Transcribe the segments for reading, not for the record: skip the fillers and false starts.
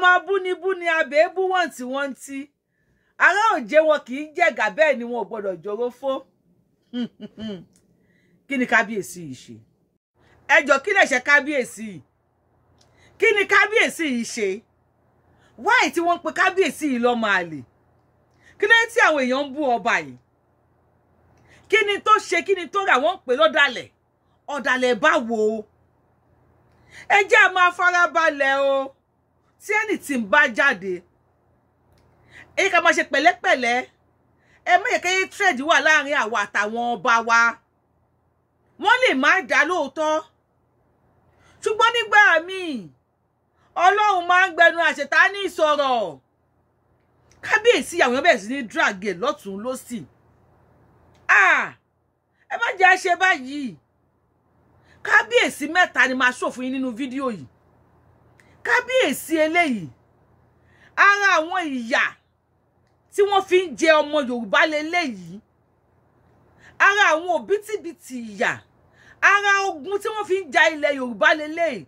Ọmọ abúnibúni abẹ́ẹ́bú wọ̀ntìwọ̀ntì. Ará òjé wọn kì í jẹ̀gà, bẹ́ẹ̀ ni wọn ò gbọ́dọ̀ jòrò fó. Kí ni kábíyèsí yìí ṣe? Ẹ jọ̀ọ́, kí lẹ̀ṣẹ̀ kábíyèsí yìí? Kí ni kábíyèsí yìí ṣe? Wáì tí wọ́n ń pe kábíyèsí yìí lọ́mọ àlè? Kí ló dé tí àwọn èèyàn ń bú ọba yìí? Kí ni tó ṣe? Kí ni tó rà? Wọ́n ń pè lọ́dàlẹ̀. Ọ̀dàlẹ̀ báwo? Ẹ jẹ́ a máa farabalẹ̀ o. Tí ẹnì tí ń bá jáde, ẹ ká máa ṣe pẹ̀lẹ́pẹ̀lẹ́. Ẹ má yẹ kí trade wà láàrin àwa àtàwọn ọba wa. Wọ́n lè má dá lóòótọ́, ṣùgbọ́n nígbà míì Ọlọ́run máa ń gbẹnu àṣetánì sọ̀rọ̀. Kábíyèsí, àwọn èèyàn bẹ̀rẹ̀ sí ní drag ẹ̀ lọ́tún lọ́sì. Ẹ má jẹ́ ṣe báyìí. Kábíyèsí mẹ́ta ni máa ṣòfin yín nínú fídíò yìí. Kábíyèsí eléyìí, ara àwọn ìyà tí wọ́n fi ń jẹ ọmọ Yorùbá leléyìí, ara àwọn òbítíbitì ìyà, ara ogun tí wọ́n fi ń ja ilẹ̀ Yorùbá leléyìí.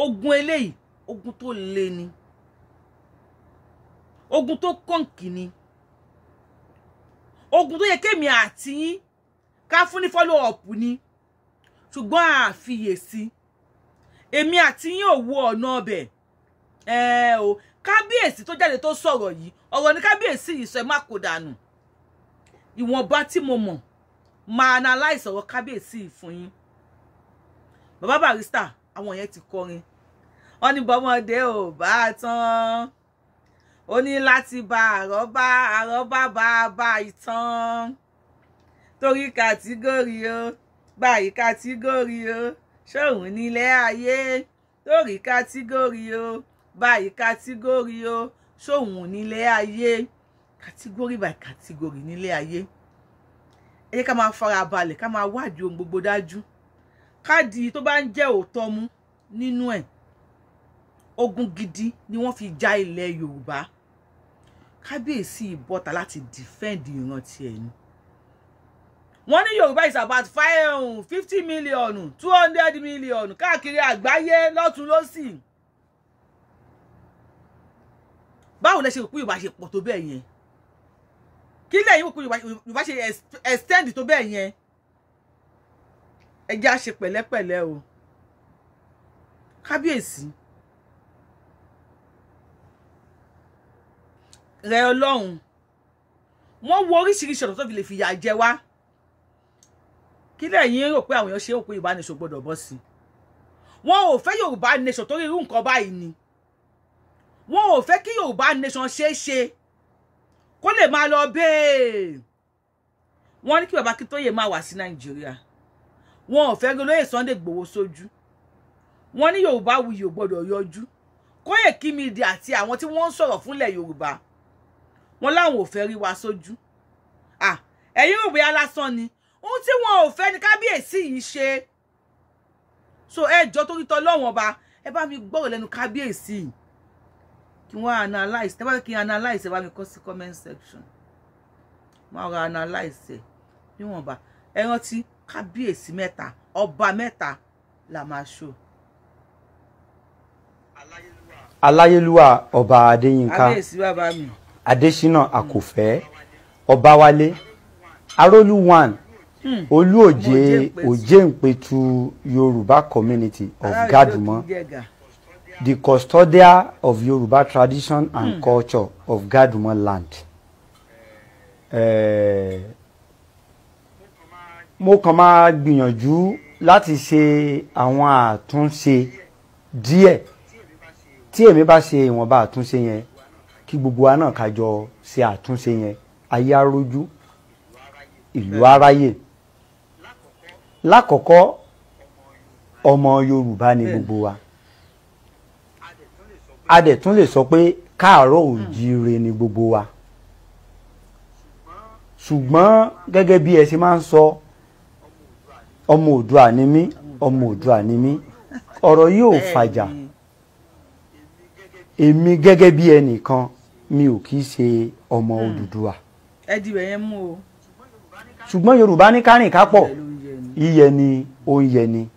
Ogun eléyìí, ogun tó le ni, ogun tó kọ̀ǹkì ni, ogun tó yẹ kémi àti yín ká fún ní follow up ni, ṣùgbọ́n àfiyèsí èmi àti yín ò wo ọ̀nà ọbẹ̀ ẹ o. Kábíyèsí tó jáde tó sọ̀rọ̀ yìí, ọ̀rọ̀ ní kábíyèsí yìí sọ, ẹ má kó dànù. Ìwọ̀nba tí mo mọ̀, máa analyse ọ̀rọ̀ kábíyèsí yìí fún yín. Bàbá Barrister, àwọn yẹn ti kọrin, wọ́n ní bọ́mọdé ò bá tán, ó ní láti bá àrọ́bá, àrọ́bá bá bá ìtàn, torí category o, báyìí category o, ṣóun nílé ayé, torí category o, báyìí category o, ṣóun nílé ayé. Category by category nílé ayé. Ẹ jẹ́ ká máa fara balẹ̀, ká máa wádìí ohun gbogbo dájú, káàdì tó bá ń jẹ́ òótọ́ mú nínú ẹ̀. Ogun gidi ni wọ́n fi já ilẹ̀ Yorùbá. Kábíyèsí ìbọ́ta láti defend ìran tiẹ̀ ni. Wọ́n ní Yorùbá is about 550 million, 200 million káàkiri àgbáyé lọ́tún lọ́sì. Báwo lẹ ṣe rò pé Yorùbá ṣe pọ̀ tó bẹ́ẹ̀ yẹn? Kí lẹ́yìn rò pé Yorùbá ṣe extend tó bẹ́ẹ̀ yẹn? Ẹ jẹ́ á ṣe pẹ̀lẹ́pẹ̀lẹ́ o. Kábíyèsí rẹ, Ọlọ́run, wọ́n wo oríṣiríṣi ọ̀nà tó fi lè fìyà jẹ wá. Kí lẹ́yìn rò pé àwọn èèyàn ṣe rò pé Yorùbá nation gbọ́dọ̀ bọ́ sí? Wọn ò fẹ́ Yorùbá nation torí irú nǹkan báyìí ni. Wọn ò fẹ́ kí Yorùbá nation ṣeé ṣe kó lè máa lọ bẹ́ẹ̀. Wọ́n ní kí bàbá Akíntóyè máa wá sí Nàìjíríà. Wọn ò fẹ́ olóyè Sunday Igboho sójú. Wọ́n ní Yorùbá wuyì ò gbọ́dọ̀ yọjú. Koiki Media àti àwọn tí wọ́n ń sọ̀rọ̀ fúnlẹ̀ Yorùbá, wọ́n láwọn ò fẹ́ rí wa sójú. Ẹ̀yin rò bóyá lásán ni? Ohun tí wọn ò fẹ́ ni kábíyèsí yìí ṣe. So ẹ jọ, torí tọlọ́wọ́n ọba, ẹ bá mi gbọ́rọ̀ lẹ́nu kábíyèsí yìí kí wọ́n analyse. Tẹ́ bá fẹ́ kí n analyse, ẹ bá mi kọ sí comment section, wọ́n á analyse ẹ̀ níwọ̀nba. Ẹ rántí, kábíyèsí mẹ́ta, ọba mẹ́ta la máa ṣó. Aláyélúwà Ọba Adéyínká. Kábíyèsí, bàbá mi. Adésínà Àkòfẹ́ Ọbáwálé, Arólú one, Olú Òjé, Òjé-Ìpẹ̀tù Yorùbá community of Gadumo, the custodian of Yorùbá tradition and culture of Gadumo land. Mo kàn máa gbìyànjú láti ṣe àwọn àtúnṣe díẹ̀. Tí èmi bá ṣe ìwọ̀nba àtúnṣe yẹn, kí gbogbo wa náà ká jọ ṣe àtúnṣe yẹn, ayé arójú, ìlú aráyè. Lákọ̀ọ́kọ́, ọmọ Yorùbá ni gbogbo wa. A dẹ̀ tún lè sọ pé káàárọ̀ òjíire ni gbogbo wa. Ṣùgbọ́n gẹ́gẹ́ bí ẹ ṣe máa ń sọ, ọmọ Oòduà ni mí, ọmọ Oòduà ni mí, ọ̀rọ̀ yìí ò fàjà. Èmi gẹ́gẹ́ bí ẹnìkan, mi ò kì í ṣe ọmọ Odùduwà. Ẹ dibẹ̀ yẹn mú o. Ṣùgbọ́n Yorùbá ní kárìn kápọ̀, yíyẹ ni ó ń yẹ ni.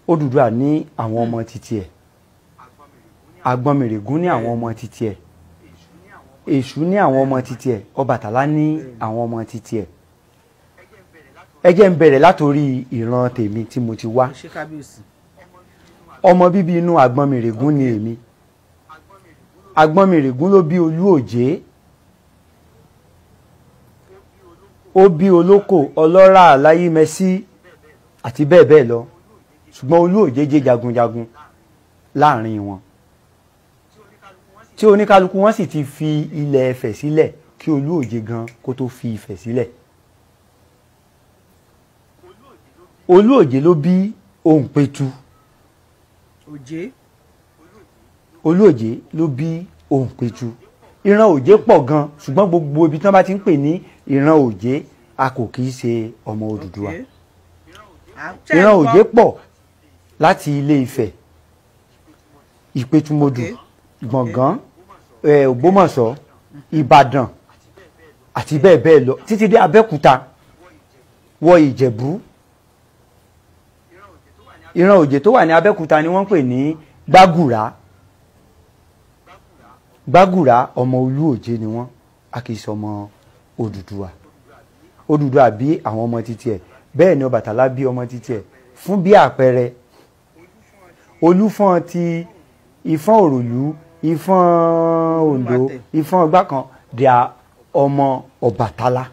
Odùduwà ní àwọn ọmọ títí ẹ̀. Àgbọnnìrègún ní àwọn ọmọ títí ẹ̀, Èṣù ní àwọn ọmọ títí ẹ̀, Ọbàtálá ní àwọn ọmọ títí ẹ̀. Ẹ jẹ́ n bẹ̀rẹ̀ látòrí ìran tèmi tí mo ti wá. Ọmọ bíbí inú Àgbọnnìrègún ni èmi. Àgbọnnìrègún ló bí Olú Òjé, ó bí Olókò, Ọlọ́rà, Aláyímẹsí àti bẹ́ẹ̀ bẹ́ẹ̀ lọ. Ṣùgbọ́n Olú Òjé jẹ́ jagunjagun láàrin wọn, tí oníkálukú wọn sì ti fi ilẹ̀ Ifẹ̀ sílẹ̀ kí Olú Òjé gan kó tó fi Ifẹ̀ sílẹ̀. Olú Òjé ló bí Òǹpẹ̀tù. Olú Òjé ló bí Òǹpẹ̀tù. Ìran Òjé pọ̀ gan, ṣùgbọ́n gbogbo ibi tí wọ́n bá ti ń pè ní ìran Òjé, a kò kì í ṣe ọmọ Odùduwà. Ìran Òjé pọ̀ láti Ilé Ifẹ̀, Ìpẹ̀tùmọdù, Gbọ̀ngán, Ògbómọ̀ṣọ́, Ìbàdàn àti bẹ́ẹ̀ bẹ́ẹ̀ lọ títí dé Abẹ́òkúta, wọ Ìjẹ̀bú. Ìran Òjé tó wà ní Abẹ́òkúta ni wọ́n ń pè ní Gbàgùrá. Gbàgùrá ọmọ Olú Òjé ni wọ́n, a kì í sọmọ Odùduwà. Odùduwà bí àwọn ọmọ títí ẹ̀, bẹ́ẹ̀ ni Ọbàtálá bí ọmọ títí ẹ̀. Fún bí àpẹẹrẹ, Olúfọ́n ti Ìfọ́n Òròlú, Ìfọ́n Oǹdó, Ìfọ́n Ọgbàkan, they are ọmọ Ọbàtálá.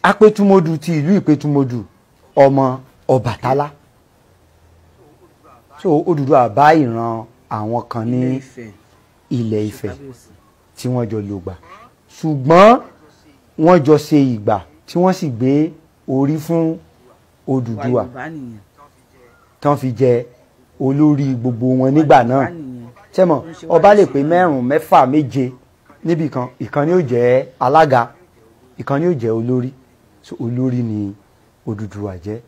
Apẹ̀tùmọdù ti ìlú Ìpẹ̀tùmọdù, ọmọ Ọbàtálá. So Odùduwà bá ìran àwọn kan ní Ilẹ̀ Ifẹ̀ tí wọ́n jọ lògbà, ṣùgbọ́n wọ́n jọ ṣe ìgbà tí wọ́n sì gbé orí fún Odùduwà tán fi jẹ olórí gbogbo wọn nígbà náà. Ṣẹ́mọ̀, ọba lè pé mẹ́rùn-ún, mẹ́fà, méje níbì kan, ìkan ni ó jẹ́ alága, ìkan ni ó jẹ́ olórí. So olórí ni Odùduwà jẹ́.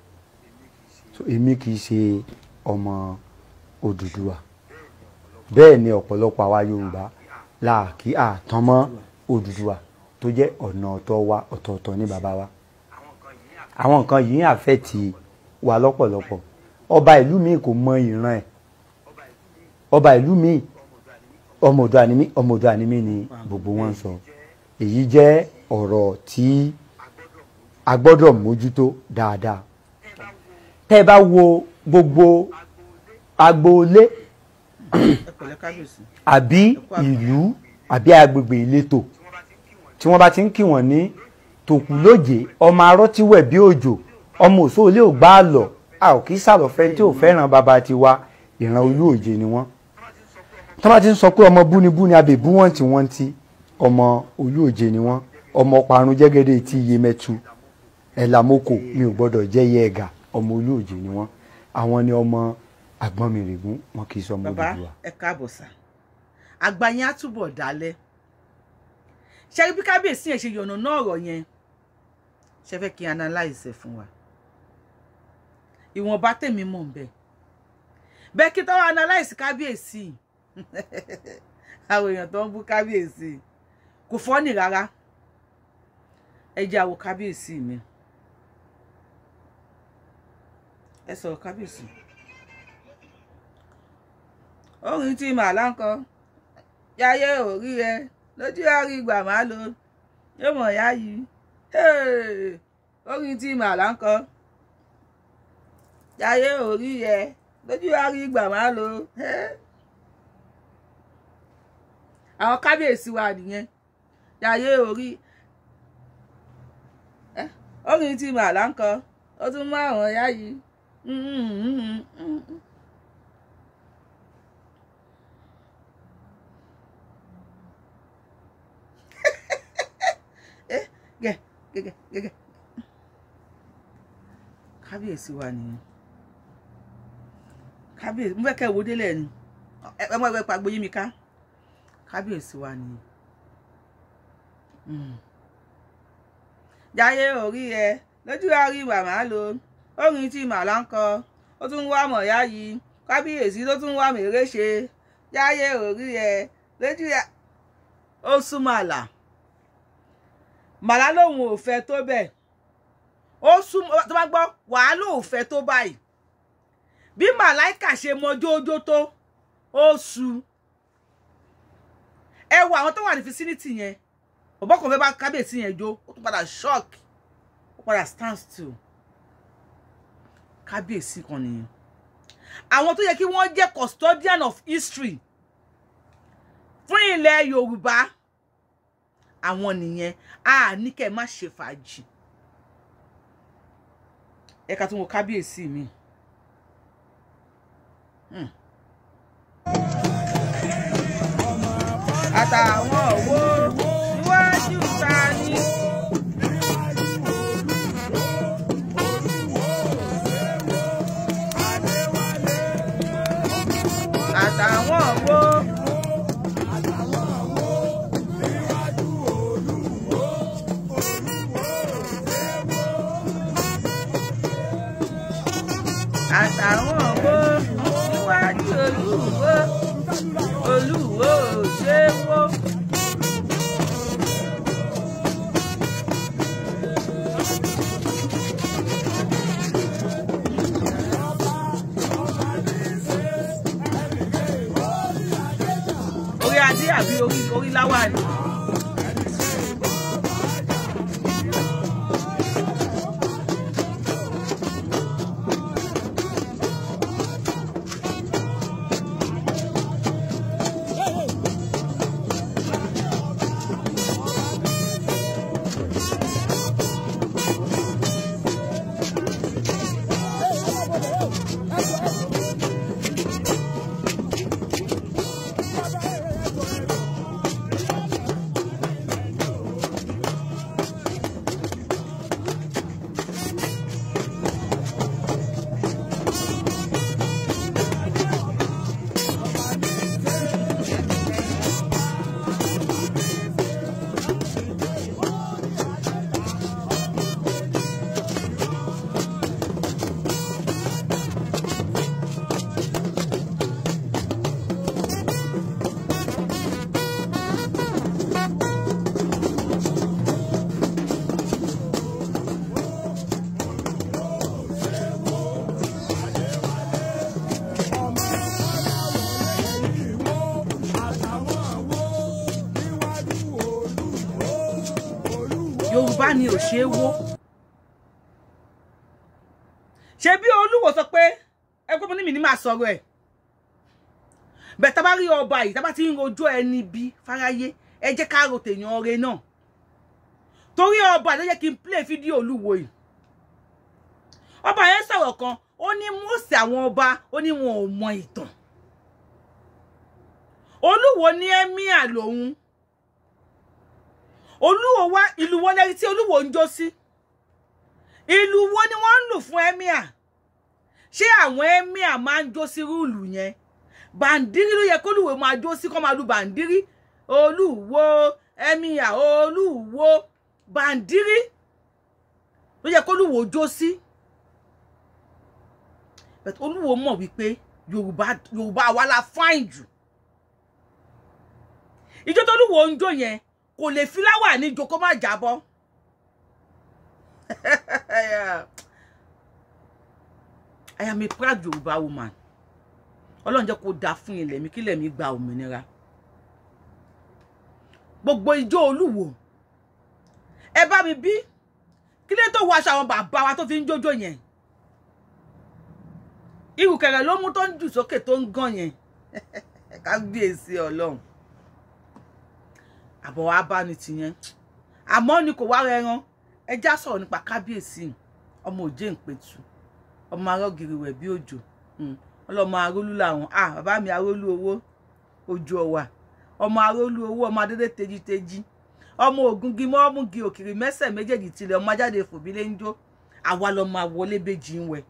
So èmi kì í ṣe ọmọ Odùduwà. Bẹ́ẹ̀ ni ọ̀pọ̀lọpọ̀ àwa Yorùbá la kí àtàn mọ́ Odùduwà tó jẹ́ ọ̀nà ọ̀tọ̀ wa, ọ̀tọ̀ọ̀tọ̀ ní bàbá wa. Àwọn nǹkan yìí ń àfẹ́tì wa lọ́pọ̀lọpọ̀. Ọba ìlú mi kò mọ ìran ẹ̀. Ọba ìlú mi, ọmọ Oòduà ni mí, ọmọ Oòduà ni mí ni gbogbo wọn ń sọ. Èyí jẹ́ ọ̀rọ̀ tí a gbọ́dọ̀ mójútó dáadáa. Tẹ́ ẹ bá wo gbogbo agboolé àbí ìlú àbí agbègbè ìletò tí wọ́n bá ti ń kí wọ́n ní tòkù lóje, ọmọ arọ́ tí wẹ̀ bí òjò, ọmọ òṣòlé ò gbá lọ, a ò kí sàlọ́fẹ́ tí ò fẹ́ràn bàbá tiwa, ìran Olú Òjé ni wọ́n. Tí wọ́n bá ti ń sọ pé ọmọ búnibúni abèbú wọ́n ti wọ́n ti, ọmọ Olú Òjé ni wọ́n. Ọmọ parun jẹ́gẹ́dẹ́ tí iye mẹ́tu ẹ̀làmókò mi ò gbọ́dọ̀ jẹ́ iye ẹ̀gà, ọmọ Olú Òjé ni wọ́n. Àwọn ni ọmọ Àgbọnnìrègún, wọn kì í sọmọ Odùduwà. Bàbá ẹ káàbọ̀ sà, àgbà yẹn á túbọ̀ dálẹ̀. Ṣe bí kábíyèsí yẹn ṣe yànnà náà ọ̀rọ̀ yẹn, ṣe fẹ́ kí n analyse ẹ̀ fún wa? Ìwọ̀nba tèmi mọ̀ ń bẹ̀ bẹ́ẹ̀ kí tọ́wọ́ analyse kábíyèsí. Àwọn èèyàn tó ń bú kábíyèsí kò fọ́nì rárá. Ẹ jẹ́ àwọ̀ kábíyèsí mi, ẹ sọ̀rọ̀ kábíyèsí. Orin tí màlá ń kọ yáyé orí ẹ lójú àrí ìgbà máa lo yóò mọ̀ yá yìí. Orin tí màlá ń kọ yáyé orí ẹ lójú àrí ìgbà máa lo. Àwọn kábíyèsí wa nìyẹn. Yáyé orí orin tí màlá ń kọ ó tún mú àwọn yá yìí. Gẹ́gẹ́ kábíyèsí wa nìyẹn. Kábíyèsí mo fẹ́ kẹ́ wo délẹ̀ ni, ẹ mọ ẹgbẹ́ pàgbó yí mi ká. Kábíyèsí wa nìyẹn. Jayé orí ẹ lójú àrí màmá lo orin tí màlá ń kọ ó tún wá mọ̀yá yìí, kábíyèsí ló tún wá mèrè ṣe. Jayé orí ẹ lójú ó súnmọ́ àlà. Màlá lòun ò fẹ́ tó bẹ́ẹ̀, ó súnmọ́ tó bá gbọ́ wàá lòun ò fẹ́ tó báyìí. Bí Màláìkà ṣe mọ jójó tó ó su. Ẹ wo àwọn tó wà ní vicinity yẹn, bọ̀bọ́ kan fẹ́ bá kábíyèsí yẹn jó, ó tún padà shock, ó padà stand still. Kábíyèsí kan nìyẹn. Àwọn tó yẹ kí wọ́n jẹ́ custodian of history fún ilẹ̀ Yorùbá, àwọn nìyẹn. A ní kẹ́ má ṣe fàájì. Ẹ ká tún wo kábíyèsí mi. Àtàwọn wo níwájú ta ni. Àtàwọn wo. Àtàwọn wo níwájú Olúwo, Olúwo ṣé wo. Orí adé àbí orí láwà ni. Yorùbá ni ò ṣe é wó. Ṣe bí Olúwo sọ pé ẹgbẹ́ mo ní mi ní máa sọ̀rọ̀ ẹ̀ bẹ́ẹ̀. Tá bá rí ọba yìí, tá bá ti ń rojọ́ ẹni bí fáráyé, ẹ jẹ́ ká ro tèèyàn ọrẹ náà. Torí ọba ló yẹ kí n play fídíò Olúwo yìí. Ọba yẹn sọ̀rọ̀ kan, ó ní mọ́ọ̀sì àwọn ọba, ó ní wọn ò mọ ìtàn. Olúwo ní ẹ́míà lòun. Olúwo wá ìlú wo lẹ́rí tí Olúwo ń jó sí? Ìlú wo ni wọ́n ń lù fún ẹ́míà? Ṣé àwọn ẹ́míà máa ń jó sí rúùlù yẹn? Bàǹdírí ló yẹ kólúwo máa jó sí, kó máa lu bàǹdírí. Olúwo ẹ́míà, Olúwo bàǹdírí ló yẹ kólúwo jó sí. But Olúwo mọ̀ wípé Yorùbá wa la fáìn jù. Ìjó tó Olúwo ń jó yẹn kò lè fi láwà ní jó kó má jábọ́. I am a proud Yorùbá woman. Ọlọ́run jẹ́ kó dáa fún ilẹ̀ mi, kí ilẹ̀ mi gba òmìnira. Gbogbo ijó Olúwo, ẹ bá mi bí kí lè tó wọ aṣọ àwọn bàbá wa tó fi ń jójó yẹn. Ìrùkẹ̀rẹ̀ ló mú tó ń jù sókè tó ń gàn yẹn. Kábíyèsí Ọlọ́run. Àbọ̀ wa bá ní tìyẹn, àmọ́ ni kò wá rẹran. Ẹ já sọ̀rọ̀ nípa kábíyèsí ọmọ òjé ìpẹ̀tù, ọmọ arọ́gìrì wẹ̀ bí òjò, ọlọ́mọ arólú làwọn. Bàbá mi arólú owó ojú ọwà, ọmọ arólú owó, ọmọ adédè tejiteji, ọmọ ògúngi mọ́múgi òkìrì mẹ́sẹ̀ méjèèjì tilẹ̀, ọmọ ajáde fòbílẹ̀ ń jó. Àwa lọmọ àwọlé bèjì ń wẹ̀.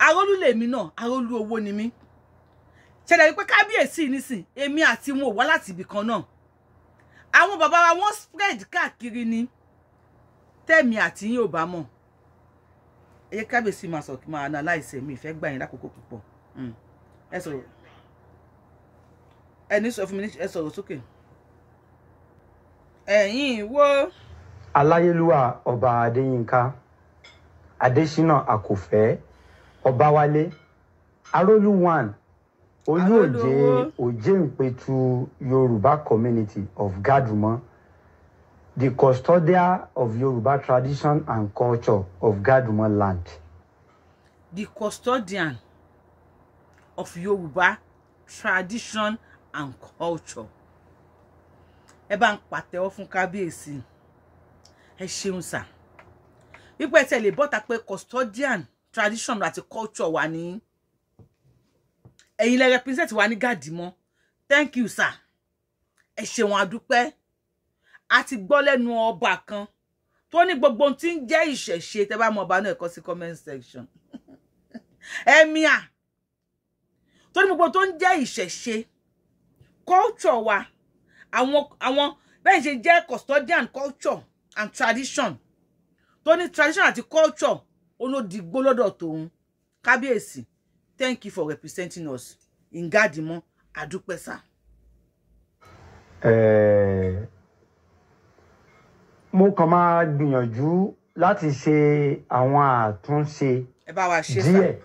Arólú lèmi náà, arólú owó ni mí. Ṣẹlẹ̀ wípé kábíyèsí nísìn, èmi àti wọn ò wá láti ibì kan náà. Àwọn bàbá wa wọ́n spread káàkiri ni. Tẹ́mi àti yín ò bá mọ̀, ẹ jẹ́ kábíyèsí máa sọ̀rọ̀ kí máa analyse. Mi ìfẹ́ gbà yín lákòókò púpọ̀. Ẹ sọ̀rọ̀, ẹ ní sọ fún mi, ẹ sọ̀rọ̀ sókè. Ẹ̀yin wo. Aláyélúwà ọba Adéyínká Adésínà Àkòfẹ́ Ọbáwálé Arólú 1 Olú Arólú Òjé owó. Òjéǹpẹ̀tù Yorùbá community of Gadumo, the custodian of Yorùbá tradition and culture of Gadumo land. The custodian of Yorùbá tradition and culture. Ẹ bá ń pàtẹ́wọ́ fún kábíyèsí. Ẹ ṣeun sà, wípé ẹ tẹ̀lé bọ́ta pé custodian tradition àti culture wa ní ẹ̀yin lẹ represent wa ní Gàdímọ́. Thank you, sir. Ẹ ṣeun, àdúpẹ́. A ti gbọ́ lẹ́nu ọba kan tó ní gbogbo ohun tí ń jẹ́ ìṣẹ̀ṣe. Tẹ́ bá mọ ọba náà, ẹ kọ sí comment section. Emir tó ní gbogbo tó ń jẹ́ ìṣẹ̀ṣe, culture wa, àwọn bẹ́ẹ̀ ṣe jẹ́ custodian culture and tradition, tó ní tradition àti culture olódìgbò lọ́dọ̀ tòun. Kábíyèsí, thank you for representing us in Gàdímọ́. Àdúpẹ́ sà. Mo kàn máa gbìyànjú láti ṣe àwọn àtúnṣe Ẹ bá wa ṣe, sà. díẹ̀.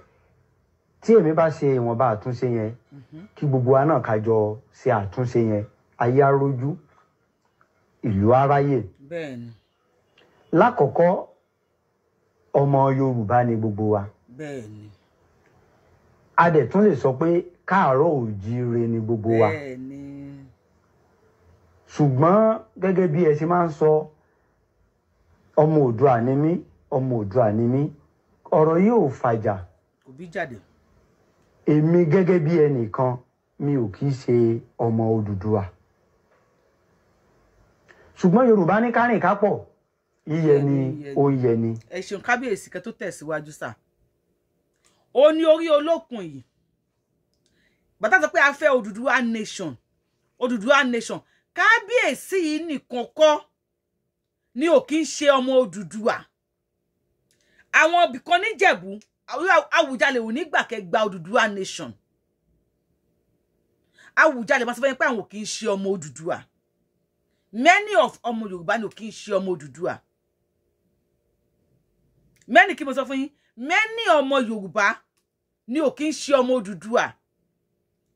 Tí èmi bá ṣe ìwọ̀nba àtúnṣe yẹn, kí gbogbo wa náà ká jọ ṣe àtúnṣe yẹn, ayé á rójú, ìlú á ráyè. Lákọ̀ọ́kọ́, ọmọ Yorùbá ni gbogbo wa. A dẹ̀ tún lè sọ pé káàárọ̀ òjíire ni gbogbo wa. Ṣùgbọ́n gẹ́gẹ́ bí ẹ ṣe máa ń sọ, ọmọ Oòduà ni mí, ọmọ Oòduà ni mí, ọ̀rọ̀ yìí ò fàjà. Kò bí jáde. Èmi gẹ́gẹ́ bí ẹnìkan, mi ò kì í ṣe ọmọ Odùduwà, ṣùgbọ́n Yorùbá ní kárìn kápọ̀, yíyẹ ni ó ń yẹ ni. Ẹ ṣeun, kábíyèsí. Kẹ́ tó tẹ̀síwájú sà, ó ní orí olókun yìí bàtà sọ pé a fẹ́ Odùduwà nation, Odùduwà nation. Kábíyèsí yìí nìkan kọ́ ni ò kí ń ṣe ọmọ Odùduwà. Àwọn ibìkan níjẹ̀bú, Àwùjalè ò ní gbà kẹ́ gba Odùduwà nation. Àwùjalè máa sọ fún yín pé àwọn ò kí ń ṣe ọmọ Odùduwà. Many of ọmọ Yorùbá ni ò kí ń ṣe ọmọ Odùduwà. Many, kí mo sọ fún yín, many ọmọ Yorùbá ni ò kí ń ṣe ọmọ Odùduwà.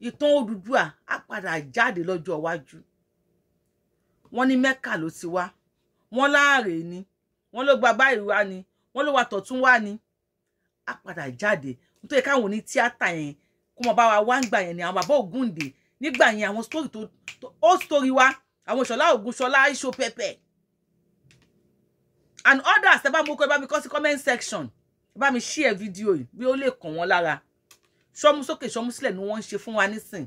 Ìtàn Odùduwà á padà jáde lọ́jọ́ iwájú. Wọ́n ní Mẹ́kà ló ti wá, wọ́n láàrè ni, wọ́n ló gba báyìí wá ni, wọ́n ló wà tọ̀tún wá ni. Á padà jáde nítorí káwọn oní tíátà yẹn kó mọ bá wa wá ń gbà yẹn ni àwọn bàbá Ògúndé nígbà yẹn, àwọn story tó ó story wa, àwọn Ṣọlá Ògúnṣọlá, Iṣo Pẹpẹ and others. Ẹ bá mú kó ẹ bá mi kọ sí comment section, ẹ bá mi share fídíò yìí bí ó lè kàn wọ́n lára. Ṣọmú sókè, ṣọmú sílẹ̀ ni wọ́n ń ṣe fún wa nísìn.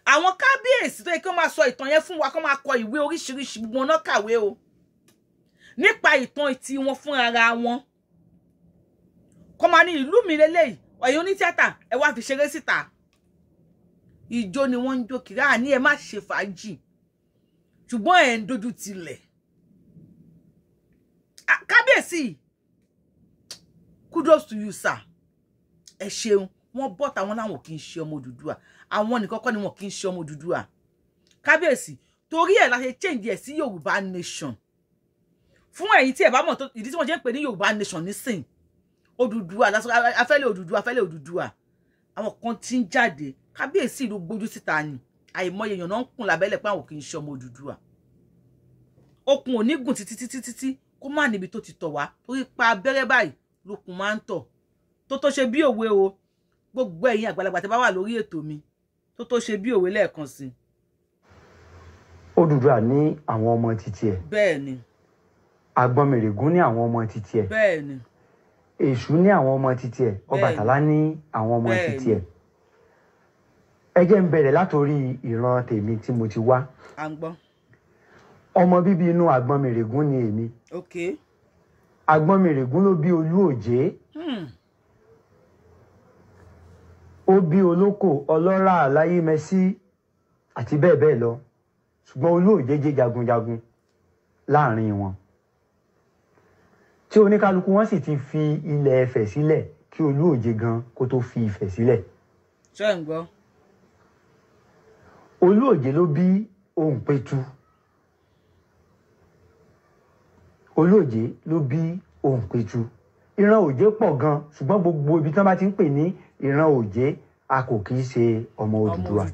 Àwọn kábíyèsí tó yẹ kí wọ́n máa sọ ìtàn yẹn fún wa, kí wọ́n máa kọ ìwé oríṣiríṣi, gbogbo wọn náà kàwé o nípa ìtàn tí wọn fún ara wọn, kọ́ máa ní ìlú mi lélẹ́yìí. Ẹ̀yin onítíátà, ẹ wá fi ṣeré síta. Ìjó ni wọ́n ń jó kiri. Àní ẹ má ṣe fàájì, ṣùgbọ́n ẹ̀ ń dojú tilẹ̀. Kábíyèsí, kudos to you, sir. Ẹ ṣeun. Wọ́n bọ́ táwọn láwọn kì í ṣe ọmọ Odùduwà. Àwọn nìkan kọ́ ni wọn kì í ṣe ọmọ Odùduwà, kábíyèsí. Torí ẹ̀ la ṣe change ẹ̀ sí Yorùbá nation. Fún ẹ̀yin tí ẹ bá mọ̀ tó ìdí tí wọ́n ṣe ń pè ní Yorùbá nation nísìn, Odùduwà lásán, afẹ́lẹ́ Odùduwà, afẹ́lẹ́ Odùduwà, àwọn kan tí ń jáde. Kábíyèsí ìlú gbójú síta ni. Àìmọye èèyàn náà ń kùn lábẹ́lẹ̀ pé àwọn kì í ṣe ọmọ Odùduwà. Okùn ò ní gùn títí títí títí kó má níbi tó ti tọ̀ wá, torí pa abẹ́rẹ́ báyìí lókun máa ń tọ̀. Tó tó ṣe bí òwe o. Gbogbo ẹ̀yin àgbàlagbà tẹ́ bá wà lórí ètò mi, tó tó ṣe bí òwe lẹ́ẹ̀kan sí. Odùduwà ní àwọn ọmọ títí ẹ̀. Àgbọnnìrègún ní àwọn ọmọ títí ẹ̀. Èṣù ní àwọn ọmọ títí ẹ̀. Ọbàtálá ní àwọn ọmọ títí ẹ̀. Ẹ jẹ́ ń bẹ̀rẹ̀ látòrí ìran tèmi tí mo ti wá. À ń gbọ́. Ọmọ bíbí inú Àgbọnnìrègún ni èmi. Àgbọnnìrègún ló bí Olú Òjé. Ó bí Olóko Ọlọ́rà Aláyémẹsí àti bẹ́ẹ̀ bẹ́ẹ̀ lọ, ṣùgbọ́n Olú Òjé jẹ́ jagunjagun láàrin wọn, tí oníkálukú wọn sì ti fi ilẹ̀ Ifẹ̀ sílẹ̀ kí Olú Òjé gan kó tó fi Ifẹ̀ sílẹ̀. Ṣé ń gbọ́? Olú Òjé ló bí Òǹpẹ̀tù. Olú Òjé ló bí Òǹpẹ̀tù. Ìran Òjé pọ̀ gan, ṣùgbọ́n gbogbo ibi tí wọ́n bá ti ń pè ní ìran Òjé, a kò kì í ṣe ọmọ Odùduwà.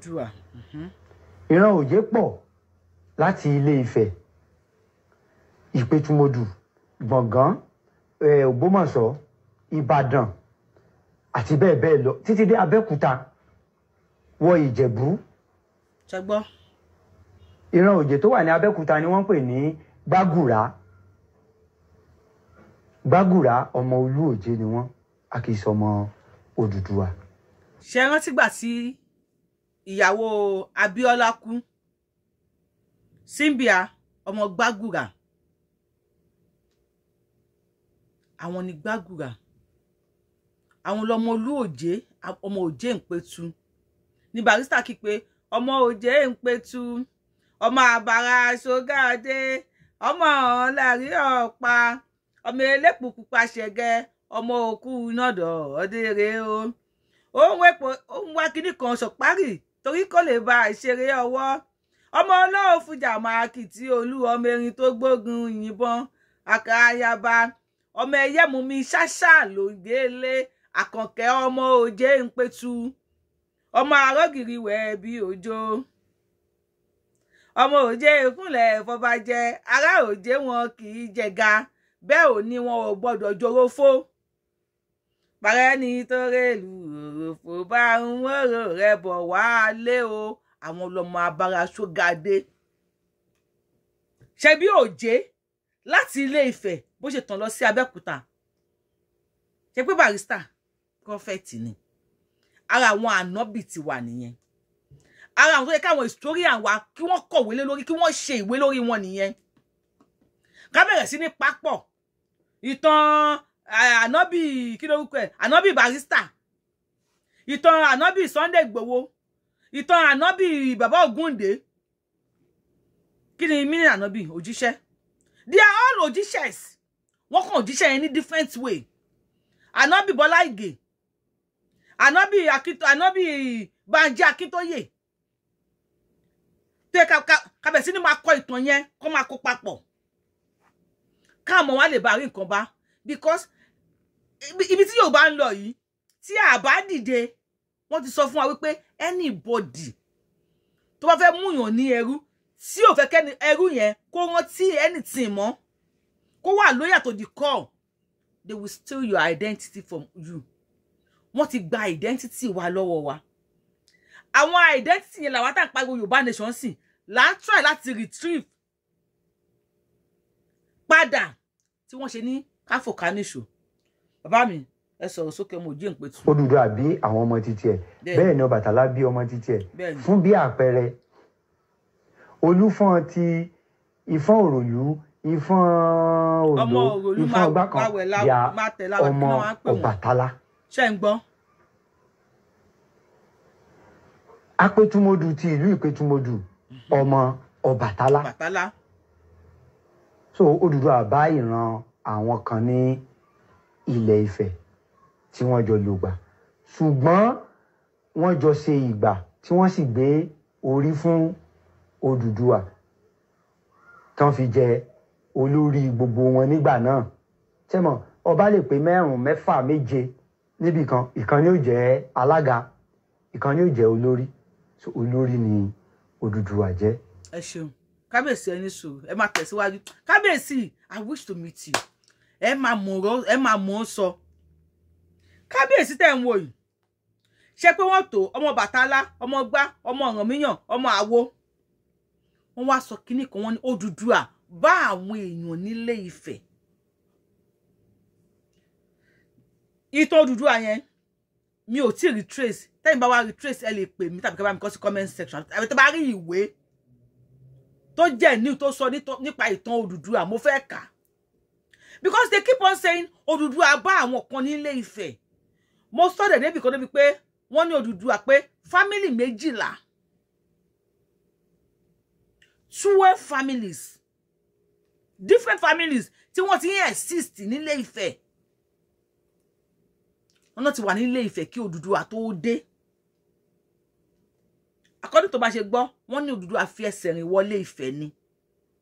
Ìran Òjé pọ̀ láti Ilé Ifẹ̀, Ìpẹ̀tùmọdù, Gbọ̀ngán, Ògbómọ̀ṣọ́, Ìbàdàn àti bẹ́ẹ̀ bẹ́ẹ̀ lọ títí dé Abẹ́òkúta, wọ Ìjẹ̀bú. Ṣẹgbọ́. Ìran Òjé tó wà ní Abẹ́òkúta ni wọ́n ń pè ní Gbàgùrá. Gbàgùrá ọmọ Olú Òjé ni wọ́n, a kì í sọmọ Odùduwà. Ṣe rántí gbà tí ìyàwó Abíọ́lá kú, Símbíà ọmọ Gbàgùrà, àwọn ni Gbàgùrà, àwọn lọmọ Olú Òjé, ọmọ Òjé Ìpẹ̀tù ní Barrister kí pé ọmọ Òjé Ìpẹ̀tù, ọmọ àbàrà ṣogáadé, ọmọ láàrí ọ̀pá, ọmọ elépo pupa ṣẹgẹ, ọmọ òkú nọdọ ọdẹrẹ o. Òun wá kíní kan ṣọpárì torí kò lè ba ìṣeré ọwọ́. Ọmọ olóò fújà máa kìtì olú, ọmọ erin tó gbógun yìnbọn àkàyàbá, ọmọ ẹyẹ mú mi ṣáṣá ló gbélé, Àkànkẹ́ ọmọ Òjé Ìpẹ̀tù, ọmọ àrọ́gìrì wẹ̀ bí òjò, ọmọ Òjé ìkúnlẹ̀ fọbajẹ, ará Òjé wọn kì í jẹga, bẹ́ẹ̀ ò ní wọn ò gbọ́dọ̀ jorófó. Parẹ́ ní tórèlù òròfò bá ń wòrò rẹ bọ̀ wálé o. Àwọn ọlọ́mọ abára ṣógadé. Ṣebí Òjé láti Ilé Ifẹ̀ bó ṣe tàn lọ sí Abẹ́òkúta, ṣe pé Barrister prọfẹ̀tì ni, ara àwọn ànábì ti wà nìyẹn, ara àwọn tó yẹ káwọn historian wa kí wọ́n kọ̀wé lé lórí, kí wọ́n ṣe ìwé lórí wọn nìyẹn. Ká bẹ̀rẹ̀ sí ní papọ̀ ìtàn ànábì, kí lórúkọ ẹ̀, ànábì Barrister, ìtàn ànábì Sunday Igboho, ìtàn ànábì bàbá Ògúndé. Kí ni mí ní ànábì? Òjíṣẹ́. They are all òjíṣẹ́s, wọ́n kàn òjíṣẹ́ yẹn ní different way. Ànábì Bọ́lá Ìgè, ànábì Akínto, ànábì Bánjí Akíntóyè. Tó yẹ ká bẹ̀rẹ̀ sí ní máa kọ ìtàn yẹn, kó máa kó papọ̀, káàmọ̀ wá lè bá rí nǹkan bá, because ibi tí Yorùbá ń lọ yìí, tí a bá dìde, wọ́n ti sọ fún wa wípé anybody tó bá fẹ́ múyàn ní ẹrú, tí ò fẹ́ kẹ́ni ẹrú yẹn kó rántí anything mọ́, kó wà loyal to the core, they will steal your identity from you. Wọ́n ti gba identity wa lọ́wọ́ wa. Àwọn identity yẹn làwọn tá à ń pariwo Yorùbá nation sí là ń try láti retrieve padà, tí wọ́n ṣe ní káfòkáníṣò. Bàbá mi, ẹ sọ̀rọ̀ sókè, mo jí ìpẹ̀tù. Odùduwà bí àwọn ọmọ títí ẹ̀, bẹ́ẹ̀ ni Ọbàtálá bí ọmọ títí ẹ̀. Fún bí àpẹẹrẹ, Olúfọ́n ti Ìfọ́n Òròlú, Ìfọ́n Ọmọ Oǹdó, Òròlú Ìfọ́n máa Ọgbákan wáwẹ̀ láwẹ̀ ya máa tẹ̀ láwẹ̀, kí ọmọ wọ́n á pè wọ́n. Ọbàtálá. Ṣé ń gbọ́? Apẹ̀tùmọdù ti ìlú Ìpẹ̀tùmọdù, ọmọ Ọbàtálá. Ọbàtálá. So Odùduwà bá ìran àwọn kan ní Ilẹ̀ Ifẹ̀ tí wọ́n jọ lògbà, ṣùgbọ́n wọ́n jọ ṣe ìgbà tí wọ́n sì gbé orí fún Odùduwà tán fi jẹ olórí gbogbo wọn nígbà náà. Tẹ́mọ̀ ọba lè pé mẹ́rùn, mẹ́fà, méje níbì kan, ìkan ni ó jẹ́ alága, ìkan ni ó jẹ́ olórí. So olórí ni Odùduwà jẹ́. Ẹ ṣeun kábíyèsí, ẹni sùúrù, ẹ máa tẹ̀síwájú. Kábíyèsí, I wish to meet you. Ẹ máa mọ̀ ọ̀rọ̀, ẹ máa mọ̀ ọ́ sọ. Kábíyèsí tẹ̀ ń wò yìí, ṣé pé wọ́n tó ọmọ Bàtálá, ọmọ gbá, ọmọ Ọ̀rànmíyàn, ọmọ àwo, wọ́n wá sọ kínní kan, wọ́n ní Odùduwà bá àwọn èèyàn nílé Ifẹ̀. Ìtàn Odùduwà yẹn mi ò tí ì retrace. Tẹ́yìn bá wá retrace, ẹ lè pè mí tàbí kẹ́ bá mi kọ sí comment section, àbí tó bá rí ìwé tó jẹ́ new tó sọ nípa ìtàn Odùduwà, mo fẹ́ kà, because they keep on saying Odùduwà bá àwọn kan nílé Ifẹ̀. Mo sọ̀dẹ̀ débi kan débi pé wọ́n ní Odùduwà pé family 12, 12 families, different families tí wọ́n ti ń exist nílé Ifẹ̀. Wọ́n náà ti wà nílé Ifẹ̀ kí Odùduwà tó dé. According tó bá ṣe gbọ́, wọ́n ní Odùduwà fi ẹsẹ̀ rìn wọlé Ifẹ̀ ni,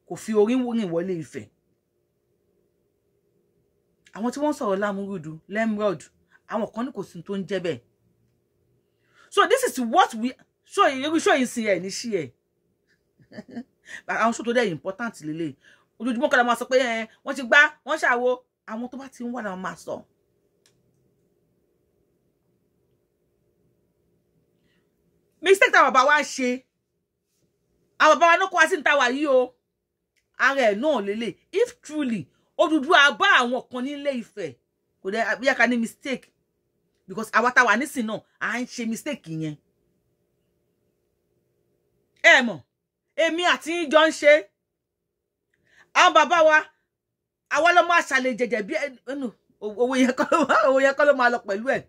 kò fi orí rìn wọlé Ifẹ̀. Àwọn tí wọ́n sọ̀rọ̀ Lámúrúdù, Lemrod, àwọn kan ní kò sí tó ń jẹ́ bẹ́ẹ̀. So this is what we show irú show yìí sin ẹ̀ ní ṣí ẹ̀. Àwọn show tó dẹ̀ important lélẹ̀. Ojoojúmọ́ kan la máa sọ pé ẹ wọ́n ti gbá, wọ́n ṣàwo, àwọn tó bá ti ń wà làwọn máa sọ. Mistake táwọn bàbá wa ń ṣe, àwọn bàbá wa ló kó wa sí ní tàwa yìí o. Ara ẹ̀ náà lélẹ̀. If truly Odùduwà bá àwọn kan nílé Ifẹ̀, kò dẹ̀ bí a kà ní mistake, because àwa táwa nísìn náà à ń ṣe mistake yẹn. Ẹ mọ̀, èmi àti yín jọ ń ṣe. Àwọn bàbá wa, àwa ló máa ṣàlẹ̀ jẹ̀jẹ̀ bí ẹnu owó yẹn kọ́ ló máa lọ pẹ̀lú ẹ̀.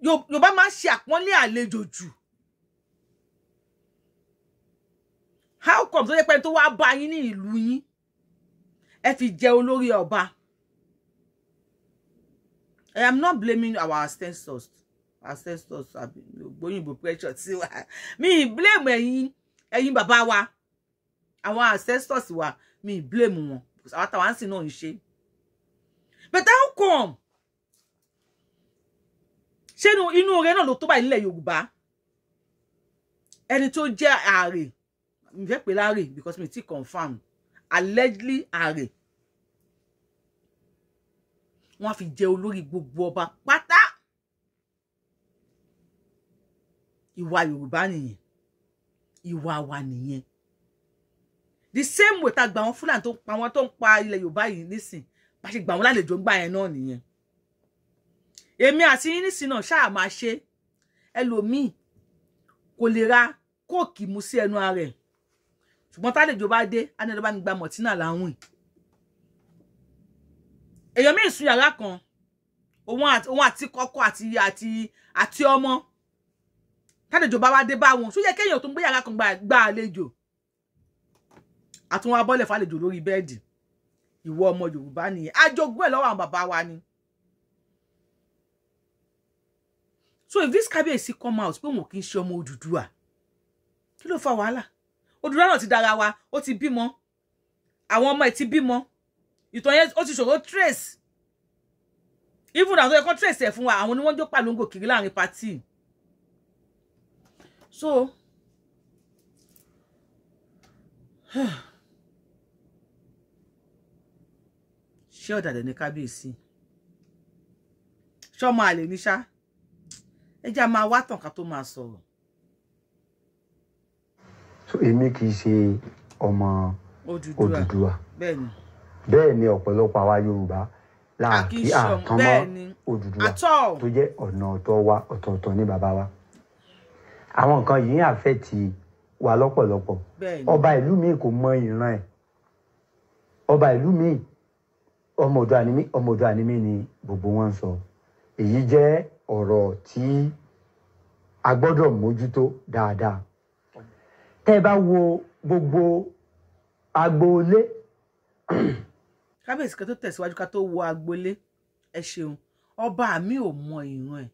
Yorùbá máa ń ṣe àpọ́nlé àlejò jù. How come tó yẹ pé tó wá bá yín ní ìlú yín, ẹ fi jẹ olórí ọba? I am not blaming our ancestors. Ancestors gbóyìnbó pressure sí wa. Mi blame ẹ̀yin bàbá wa. Àwọn ancestors wa, mi blame wọn. Because àwọn táwa ń sìn náà ń ṣe. But how come? Ṣé inú oore náà ló tó báyìí nílẹ̀ Yorùbá? Ẹni tó jẹ́ ààrẹ, mi fẹ́ pè láàrẹ because mi ti confirm, allegedly ààrẹ. Wọ́n fi jẹ olórí gbogbo ọba pátá. Ìwà Yorùbá nìyẹn. Ìwà wa nìyẹn. The same way tá gbà wọn Fúlàní tó ń pa wọn tó ń pa ilẹ̀ Yorùbá yìí nísìn, bá ṣe gbà wọn lálejò ń gbà yẹn náà nìyẹn. Èmi àti yín nísìn náà ṣáà máa ṣe. Ẹlòmíì kò lè ra kóòkì mu sí ẹnu ara ẹ̀. Ṣùgbọ́n tálejò bá dé, á ní ẹni bá mi gba mọ̀tínà láwìn. Èèyàn míì sùn yàrá kan, òun àti kọ́kọ́ àti ọmọ. Tálejò bá wá dé bá wọn, ṣó yẹ kéèyàn tó ń gbé yàrá kan gba àlejò? Àtúnwá bọ́lẹ̀ fàlejò lórí bẹ́ẹ̀dì. Ìwọ ọmọ Yorùbá nìyẹn. Ajogún ẹ̀ lọ́wọ́ àwọn bàbá wa ni. So if this Kábíyèsí come out pé wọn kì í ṣe ọmọ Odùduwà, kí ló fa wàhálà? Odùduwà náà ti dára wa, ó ti bímọ. Àwọn ọmọ ẹ̀ ti bímọ. Ìtàn yẹn ó ti ṣòro trace. Even àwọn tó yẹ kó trace ẹ̀ fún wa, àwọn ni wọ́n jó pàlóńgò kiri láàrin party. So ṣé ọ̀dàdẹ̀ ní Kábíyèsí? Ṣọ́mọ àlè ní ṣá? Ẹ jẹ́ a máa wá tàn ká tó máa sọ̀rọ̀. So èmi kì í ṣe ọmọ Odùduwà. Bẹ́ẹ̀ ni ọ̀pọ̀lọpọ̀ àwa Yorùbá la kì í àtàn mọ́ Odùduwà tó jẹ́ ọ̀nà ọ̀tọ̀ wa, ọ̀tọ̀ọ̀tọ̀ ní bàbá wa. Àwọn nǹkan yìí ń àfẹ́tì wa lọ́pọ̀lọpọ̀. Ọba ìlú mi kò mọ ìran ẹ̀. Ọba ìlú mi, ọmọ Oòduà ni mí, ọmọ Oòduà ni mí ni gbogbo wọn ń sọ. Èyí jẹ́ ọ̀rọ̀ tí a gbọ́dọ̀ mójútó dáadáa. Tẹ́ ẹ bá wo gbogbo agboolé. Kábíyèsí kan tó tẹ̀síwájú ká tó wo agboolé, ẹ ṣeun. Ọba mi ò mọ ìran ẹ̀.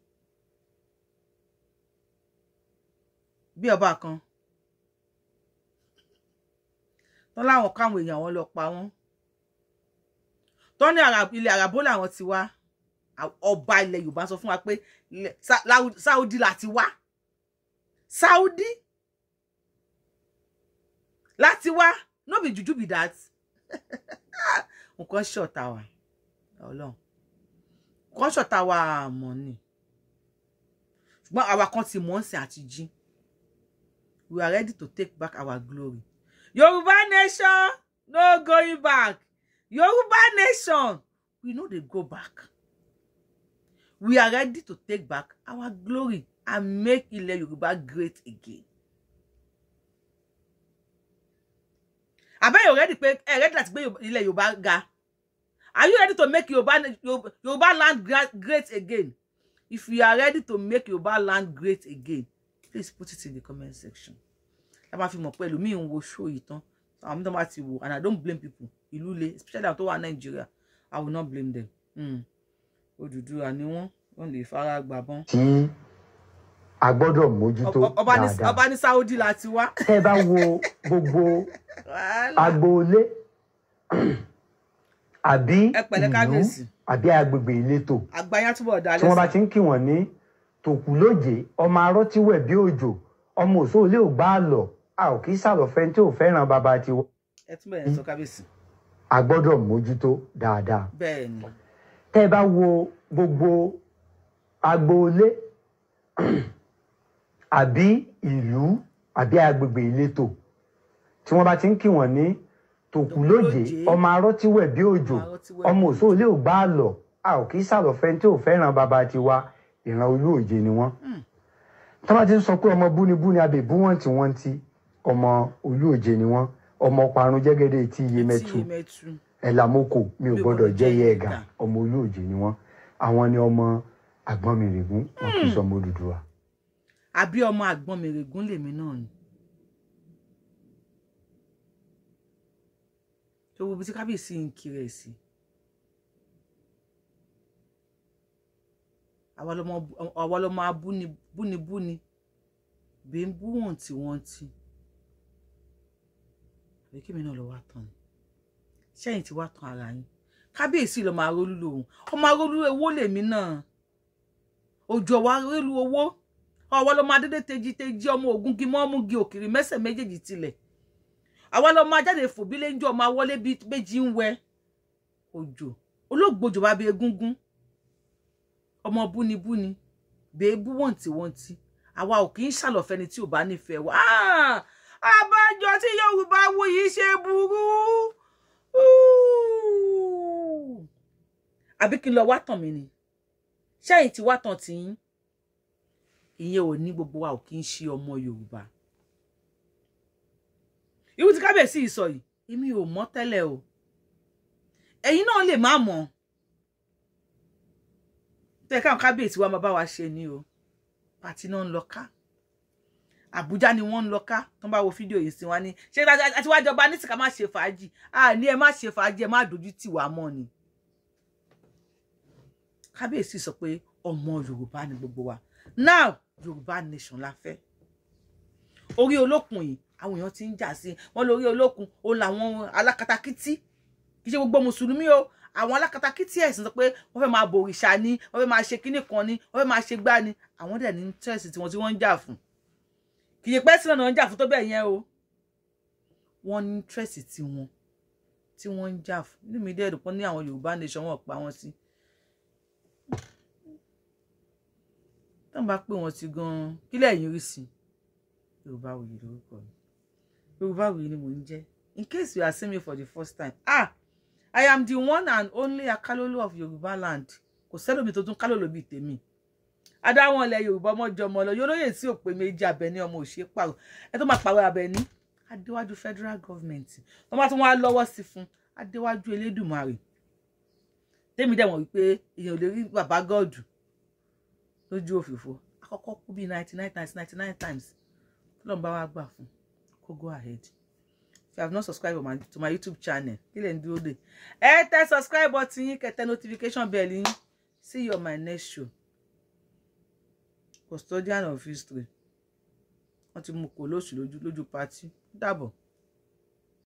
Bí ọba kan tán láwọn káwọn èèyàn wọn lọ pa wọ́n. Tán ní ilẹ̀ àràbó làwọn ti wá. Ọba ilẹ̀ Yorùbá sọ fún wa pé Saudi láti wá. Saudi láti wá. No be juju be that. Nǹkan ṣọ̀tá wa. Ọlọ́run. Nǹkan ṣọ̀tá wa mọ̀ ni. Ṣùgbọ́n àwa kan ti mọ̀ ń sìn àti jí. We are ready to take back our glory. Yorùbá nation, no going back. Yorùbá nation, we no dey go back. We are ready to take back our glory and make ilẹ̀ Yorùbá great again. Àbẹ́ you ready pé ẹ ready láti gbé ilẹ̀ Yorùbá ga? Are you ready to make Yorùbá land great again? If you are ready to make Yorùbá land great again, please put it in the comment section. Ẹ máa fi mọ̀ pé ẹlòmíì ń wo show yìí tán. Àwọn tó bá ti wò, and I don't blame people. Ìlú le, especially àwọn tó wà Nàìjíríà, I will not blame them. Odùduwà ni wọ́n lè fara gbàbọ́n. Tí a gbọ́dọ̀ mójútó dáadáa. Ọba ní Saudi láti wá. Tẹ́ ẹ bá wo gbogbo agboolé àbí ìlú àbí agbègbè ìletò Àgbáyá túbọ̀ dá tí wọ́n bá lẹ́sìn. ti ń kí wọ́n ní tòkú lóje, ọmọ arọ́tíwẹ̀ bí òjò, ọmọ òṣòlé ò gbá lọ, a ò kì í sàlọ̀fẹ́ tí ò fẹ́ràn bàbá tiwa. Ẹ túbọ̀ yẹn sọ, kábíyèsí. A gbọ́dọ̀ mójútó dáadáa. Bẹ́ẹ̀ ni. Tẹ́ ẹ bá wo gbogbo agboolé àbí ìlú àbí agbègbè ìletò tí wọ́n bá ti ń kí wọ́n ní tòkú lóje, Tòkú lóje. ọmọ arọ́tíwẹ̀ bí òjò, Ọmọ arọ́tíwẹ̀ ọmọ bí òjò. òṣòlé ò gbá lọ, a ò kì í sàlọ̀fẹ́ tí ò fẹ́ràn bàbá tiwa, ìran Olúòje ni wọ́n. Tí wọ́n bá ti ń sọ pé ọmọ búnibúni abèbú wọ́ntìwọ́ntì, ọmọ Olúòje ni wọ́n. Ọmọ parun jẹ́gẹ́dẹ́ tí iye mẹ́tu Tí mẹ́tu. Ẹ̀làmókò mi ò Mi ò gbọ́dọ̀ gbọ́dọ̀ jẹ́ jẹ́ yẹ ẹ̀gà, ẹ̀gà. ọmọ Olúòje ni wọ́n. Àwọn ni ọmọ Àgbọnnìrègún, wọn kì í sọmọ Odùduwà. Àbí ọmọ Àgbọnnìrègún lèmi náà ni. Tó wo ibi tí kábíyèsí ń kiri ẹ̀ sí, àwa lọmọ abúnibúni bí ń bú wọ̀ntìwọ̀ntì. Àbí kí mi náà lọ wá tán ni? Ṣẹ́yìn tí wá tán ara yín. Kábíyèsí lọ́mọ arólú lòun, ọmọ arólú owó lèmi náà. Òjò ọwọ́ arólú owó, ọwọ́ lọ́mọ adédè tejiteji, ọmọ ògúngi mọ́múgi òkìrì mẹ́sẹ̀ méjèèjì tilẹ̀. Àwa lọ́mọ ajáde fòbí lẹ́njọ́, ọmọ awọlé bíi méjì ń wẹ òjò olóògbòjò bá bí egúngún, ọmọ búnibúni bèébú wọ̀ntìwọ̀ntì. Àwa ò kì í ṣàlọ̀fẹ́ni tí ò bá nífẹ̀ẹ́ wa. Ah! Àbájọ tí Yorùbá Wuyì ṣe burú. Ooh. Àbí kí n lọ wá tàn mí ni? Ṣẹ́yìn tí wá tàn tí yín? Ìyẹn ò ní gbogbo wa ò kì í ṣe ọmọ Yorùbá. Irú tí kábíyèsí yìí sọ yìí, èmi ò mọ̀ tẹ́lẹ̀ o. Ẹ̀yin náà lè má mọ̀. Tẹ́ káwọn kábíyèsí wa máa bá wa ṣe ni o. Party náà ń lọ ká, Àbújá ni wọ́n ń lọ ká. Tó ń bá wo fídíò yìí sí wa ní ṣé àti wájọba ní sìkà má ṣe fàájì. A ní ẹ má ṣe fàájì, ẹ má dojú tì wá mọ́ ni. Kábíyèsí sọ pé ọmọ Yorùbá ni gbogbo wa. Now, Yorùbá nation la fẹ́. Orí olókun yìí, àwọn èèyàn ti ń jà sí wọn lórí olókun. Ó làwọn alákatakítí, kì í ṣe gbogbo mùsùlùmí o, àwọn alákatakítí ẹ̀sìn sọ pé wọ́n fẹ́ máa bòrìṣà ni, wọ́n fẹ́ máa ṣe kíní kan ni, wọ́n fẹ́ máa ṣe gbá ni. Àwọn dẹ̀ ní interest tiwọn tí wọ́n ń jà fún. Kì í ṣe pẹ́ sínú náà ń jà fún tó bẹ́ẹ̀ yẹn o. Wọ́n ní interest tiwọn tí wọ́n ń jà fún. Inú mi dẹ̀ dùn pọ́n ní àwọn Yorùbá nation, wọn pa wọ́n sí. Tó ń bá pè wọ́n sí gan-an, kí lẹ́yìn rí sí? Yorùbá Wuyì lórúkọ mi, Yorùbá Wuyì ni mò ń jẹ́. In case you are seeing me for the first time, ah, I am the one and only Akalolu of Yorùbá land. Kò sẹ́lómi tó tún kálòlò bíi tèmi. Adáwọn ilẹ̀ Yorùbá, ọmọ jọmọ lọ yóò tí ò pé méjì. Àbẹ̀ní ọmọ òṣè pààrọ̀ ẹ tó máa pààrọ̀ Àbẹ̀ní adéwájú federal government tó bá tún wá lọ́wọ́ sí fún adéwájú Elédùmarè. Tèmi dẹ̀ wọ̀n wípé èèyàn ò lè rí bàbá gọ́ọ̀dù lójú òfìfo. Àkọ́kọ́ kú bíi 99 times, 99 times. Tọ́lọ́run bá wá gbà fún kó go ahead. If you have not subscribed to my YouTube channel, kí lè ń dúró dè? Ẹ tẹ subscribe button yín, kẹ́ tẹ notification bell yín. See you on my next show. Custodian of history, wọ́n ti mú kò lóṣù lójú lójú party. Dàbọ̀.